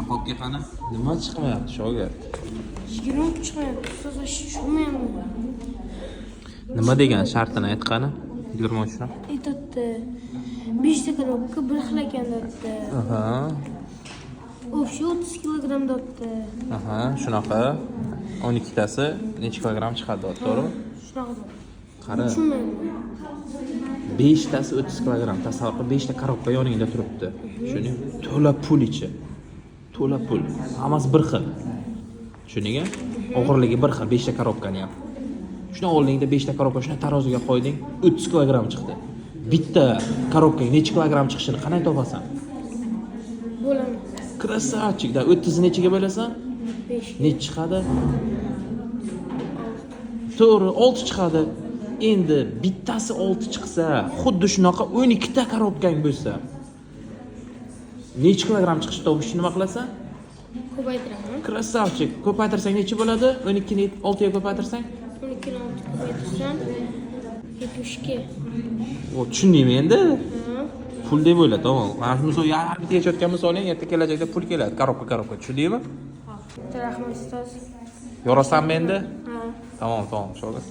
Qopga qani? Nima chiqmayapti, shogird? 23 chiqmayapti, ustoz, вообще tushunmayapman. Nima degan, shartini ayt qani? 23 ni. Aytyapti, beshta коробка bir xil ekan, deyapti. Общий 30 kilogramm, deyapti. Aha, shunaqa. 12 tasi necha kilogramm chiqadi, to'g'rimi? Shunaqa deyapti. Qara. Tushunmayapman. Beshtasi 30 kilogramm. Tasavvur qil, beshta коробка yoningda turibdi. Tushundingmi? To'la pul ichi. To'la pul. Hammasi bir xil. Tushundingmi? Og'irligi bir xil beshta коробка ni ham. Shuni oldingda beshta коробка, shuni taroziga qo'yding, 30 kilogramm chiqdi. Bitta коробка ga necha kilogramm chiqishini qanday topasan? Bo'laman. Красавчик, да, 30 ni nechaga bo'lasan? 5. Necha chiqadi? To'g'ri, 6 chiqadi. Endi bittasi 6 chiqsa, xuddi shunaqa 12 ta коробка ng bo'lsa, necha kilogramm chiqishini topish uchun nima qilasan? Ko'paytiraman. Красавчик. Ko'paytirsang necha bo'ladi? 12 ni 6 ga ko'paytirsang? 12 ni 6 ko'paytirsam, 72. O, tushundingmi endi? Ha. Pul deb o'yla, tamom. Mana shu misol, yarim yechayotgan misoling erta kelajakda pul keladi, коробка коробка, tushundingmi? Rahmat, ustoz. Yorasanmi endi? Ha. Tamom, shogird.